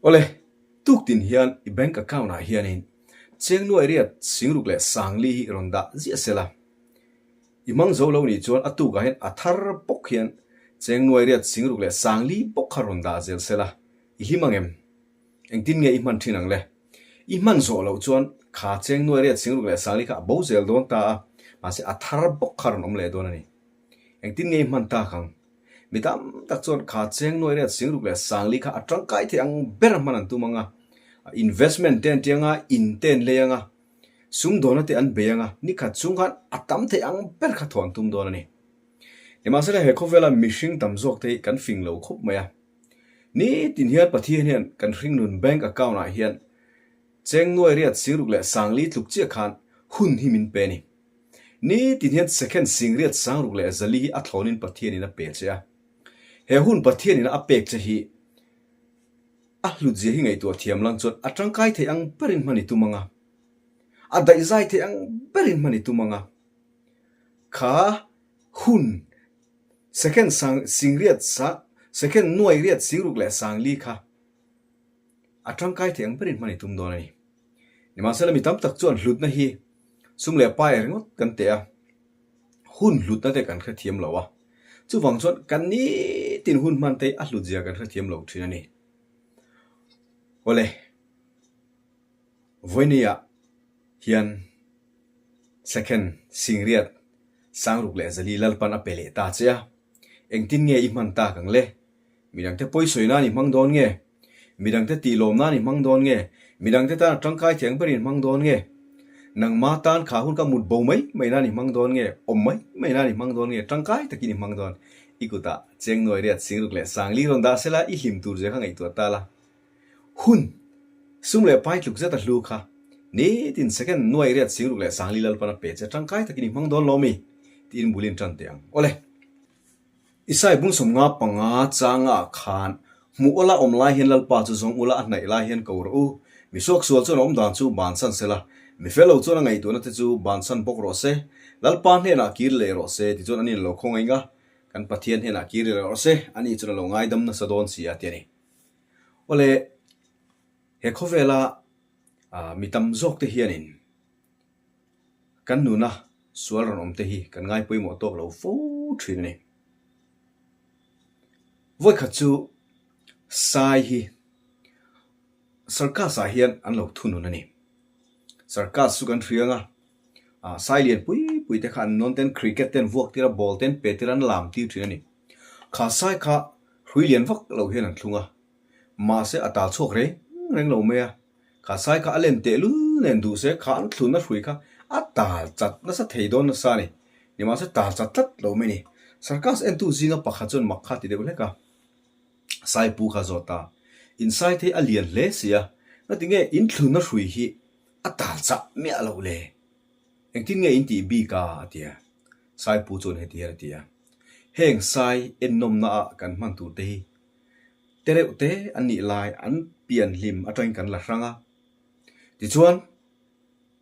Awle, tuktin hian i bank account ah hianin cheng nuai riat singruk leh sangli hi rawn dah ziah sela. I hmang zo lo nih chuan a tukah hian a thar bawk hian cheng nuai riat singruk leh sangli bawk kha rawn dah zel sela, i hlim ang em? Engtin nge i hman thin ang le? I hman zawh loh chuan kha cheng nuai riat singruk leh sangli kha a bo zel dawn ta a, mahse a thar bawk kha rawn awm leh dawn a ni. Engtin nge i hman tak ang? Mi tam tak chuan kha cheng nuai riat singruk leh sangli kha a tangkai thei ang ber hman an tum ang a, investment te an ti ang a, in te an lei ang a, sumdawna te an bei ang a, ni khat chhung khan a tam thei ang ber kha thawh an tum dawn a ni. Nimahsela he khawvela mihring tam zawk te hi kan fing lo khawp mai a. Nitin hian Pathian hian kan hringnun bank account ah hian cheng nuai riat singruk leh sangli tluk chiah khan hun hi min pe a ni. Nitin hian second singriat sangruk leh zali hi a thlawnin Pathianin a pe che a. He hun Pathianin a pek che hi a hlutzia hi ngaihtuah thiam lang chuan a tangkai thei ang berin hman i tum ang a, a daihzai thei ang berin hman i tum ang a. Kha hun second sang singriat sa second nuai riat singruk leh sangli kha a tangkai thei ang berin hman i tum dawn a ni. Nimahsela mi tam tak chuan hlutna hi sum leh pai ringawt kan teh a, hun hlutna te kan hrethiam lo a, chuvang chuan kan nitin hun hman te hi a hlutzia kan hrethiam lo thin a ni. Awle, Vawinia hian second Singriat Sangruk leh Zali Lalpan a pe leh ta che a, engtin nge i hman tak ang le? Midangte pawisawi nan i hmang dawn nge? Midangte tihlawm nan i hmang dawn nge? Midangte tan a tangkai thiang ber in hmang dawn nge? Nangma tan kha hun ka mut bo mai mai nan i hmang dawn nge? Awm mai mai nan i hmang dawn nge? Tangkai takin i hmang dawn? I kutah cheng nuai riat singruk leh sangli rawn dah sela i hlim tur zia kha ngaihtuah ta la. Hun, sum leh pai tluk zet a hlu kha nitin second nuai riat singruk leh sangli lalpan a pe che tangkai takin i hmang dawn lo mi? Tiin bulin tan teh ang. Awle! Isai bung sawmnga panga changa khan hmuh awla awm lai hian Lalpa chu zawng ula a hnaih lai hian ko rawh u. Mi suaksual chuan a awm dan chu bansan sela, mi fel lo chuan a ngaihtuahna te chu bansan bawk rawh se. Lalpa hnenah kir leh rawh se tichuan ani a lo khawngaih nga, kan Pathian hnenah kir leh rawh se, ani chuan a lo ngaidam nasa dawn si a ti a ni. Awle, he khawvela mi tam zawk te hianin Kan nuna sual rawn awm te hi kan ngai pawimawh tawk lo fo thin a ni. Vawikhat chu Sai hi circus ah hian an lo thunun a ni. Circus chu kan hria ang a, Sai lian pui pui te kha an nawn ten cricket ten vuak tir a, ball ten pe tir a an lam tir thin a ni. Kha Sai kha hrui lian vak lo hian an thlung a, mahse a tal chhuak reng reng lo mai a. Kha sai kha a len teh lul nen duh se kha an thlunna hrui kha a tal chat nasa thei dawn nasa a ni. Nimahse tal chat tlat lo mai ni. Circus entu zinga pakhat chuan mak kha ti deuh hlek a. Sai pu kha zawt ta. In sai thei a lian hle si a, ngatinge in thlunna hrui hi a tal chah miah loh le? Engtin nge in tih bik a? a ti a. Sai pu chuan heti hian a ti a, Heng sai ennawmna ah kan hman tur te hi Te reuh te an nih lai an pian hlim atangin kan la hrang a. Tichuan,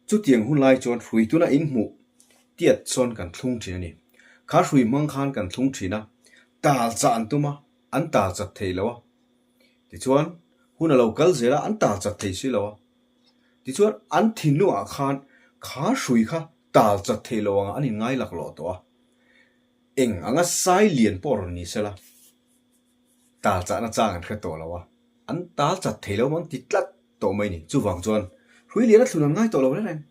chutiang hun lai chuan hrui tuna inhmuh tiat sawn kan thlung thin a ni. Kha hrui hmang khan kan thlung thin a, tal chah an tum a, an tal chat thei lo a. Tichuan, hun a lo kal zel a, an tal chat thei si lo a. Tichuan, an thinlungah khan kha hrui kha tal chat thei lo angah an inngai laklawh tawh a. Eng anga sai lian pawh rawn ni sela. Tal chahna chang an hre tawh lo a, an tal chat thei lo an ti tlat tawh mai ni. Chuvang chuan hrui lian a thlun an ngai tawh lo reng reng.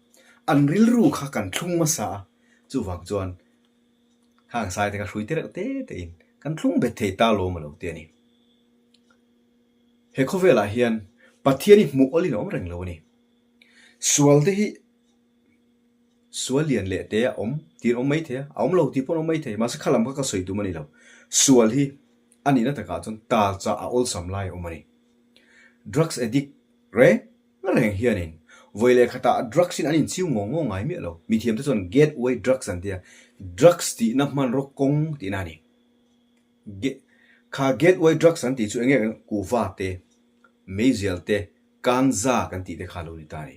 An rilru kha kan thlung hmasa a, chuvang chuan khang sai te kha hrui te reuh te te in kan thlung bet thei ta lawm a lo ti a ni. He khawvelah hian Pathian hi hmuh awlin a awm reng lo a ni. Sual te hi. Sual lian leh te a awm tih an awm mai thei a, a awm lo tih pawh an awm mai thei, mahse kha lam kha ka sawi tum a ni lo. Sual hi a nihna takah chuan tal chah a awlsam lai a awm a ni. Drugs addict reng reng hianin vawi leh khatah drugs in an inchiu ngawng ngawng ngai miah lo. Mithiamte chuan gateway drugs an ti a, drugs tihna hmanraw kawng tihna a ni. Kha gateway drugs an tih chu eng nge kuhva te, meizial te, kanza kan tih te kha a lo ni ta a ni.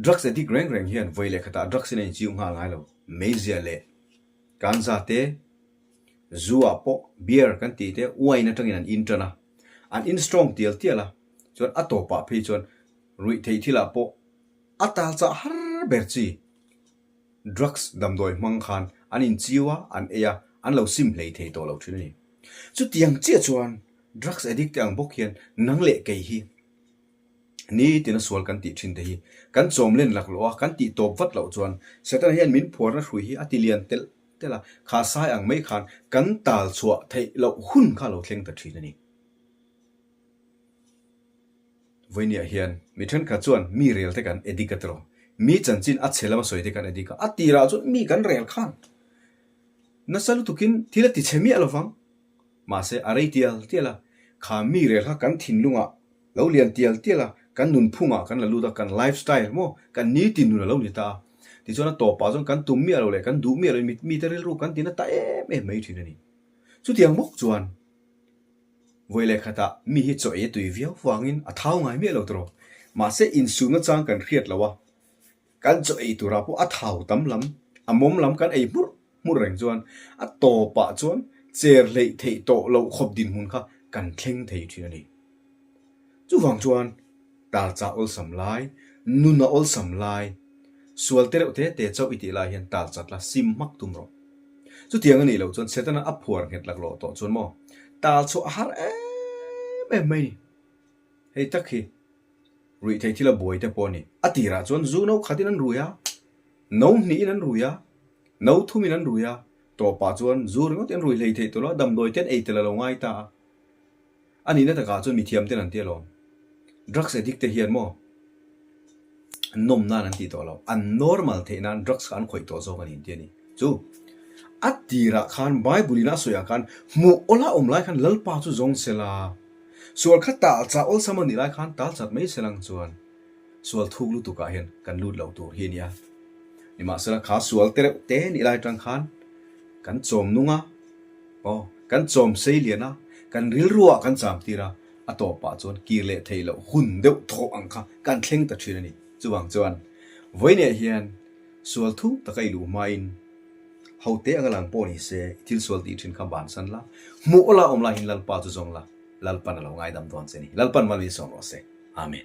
Drugs addict reng reng hian vawi leh khatah drugs in a inchiu nghal ngai lo. Meizia leh kanza te, zu ah pawh beer kan tih te wine atangin an in tan a. An in strong tial tial a, chuan a tawpah phei chuan ruih theih thilah pawh a tal chah har ber chi. Drugs damdawi hmang khan an inchiu a, an ei a, an lo sim hlei thei tawh lo thin a ni. Chutiang chiah chuan drugs addict te ang bawk hian nang leh kei hi nitin a sual kan tih thin te hi kan chawm len lak loh a, kan tih tawp vat loh chuan Setana hian min phuarna hrui hi a ti lian telh telh a, kha sai ang mai khan kan tal chhuah theih loh hun kha a lo thleng ta thin a ni. Vawinia hian mi thenkhat chuan mi rel te kan addict a tiraw? Mi chanchin a chhe lama sawi te kan addict a, a tirah chuan mi kan rel khan nasa lutukin thil a ti chhe miah lovang. Mahse a rei tial tial a, kha mi rel kha kan thinlungah lo lian tial tial a, kan nunphungah kan la lut a, kan life style maw, kan nitin nun a lo ni ta a. Tichuan a tawpah chuan kan tum miah lo leh kan duh miah lo in mite rilru kan ti na ta em em mai thin a ni. Chutiang bawk chuan. Vawi leh khatah mi hi chaw ei a tui viau vangin a thau ngai miah lo tawh. Mahse insumna chang kan hriat lo a, kan chaw ei turah pawh a thau tam lam, a mawm lam kan ei hmurh hmurh reng chuan a tawpah chuan cher hleih theih tawh loh khawp dinhmun kha kan thleng thei thin a ni. Chuvang chuan tal chah awlsam lai, nun a awlsam lai, sual te reuh te te chauh i tih lai hian tal chat la sim hmak tum rawh. Chutiang a nih loh chuan Setana a phuar nghet laklawh tawh chuan maw tal chhuah a har em em mai ni. Hei tak hi ruih thei thil a buai te pawh a ni. A tirah chuan zu no khatin an rui a, no hnihin an rui a, no thumin an rui a, tawpah chuan zu ringawt in an rui hlei theih tawh lo a, damdawi te an ei tel a lo ngai ta a. A nihna takah chuan mithiam ten an ti alawm. Drugs addict te hian maw nawm nan an tih tawh lo. An normal theih nan drugs kha an khawih tawh zawk a ni an ti a ni. Chu a tirah khan Bible in a sawi ah khan hmuh awla awm lai khan Lalpa chu zawng sela, sual kha tal chah awlsam a nih lai khan tal chat mai selang chuan sual thuk lutuk ah hian kan lut lo tur hi a nia. Nimahsela kha sual te reuh te nih lai atang khan kan chawm nung a. Aw, kan chawm sei lian a, kan rilruah kan cham tir a, a tawpah chuan kir leh theih loh hun deuh thawh ang kha kan thleng ta thin a ni. Chuvang chuan vawiinah hian sual thuk taka i luh hmain hote anga lang pawh ni se i thil sual tih thin kha bansan la, hmuh awla awm laiin Lalpa chu zawng la, Lalpan a lo ngaidam dawn che a ni. Lalpan mal min sawm rawh se. Amen.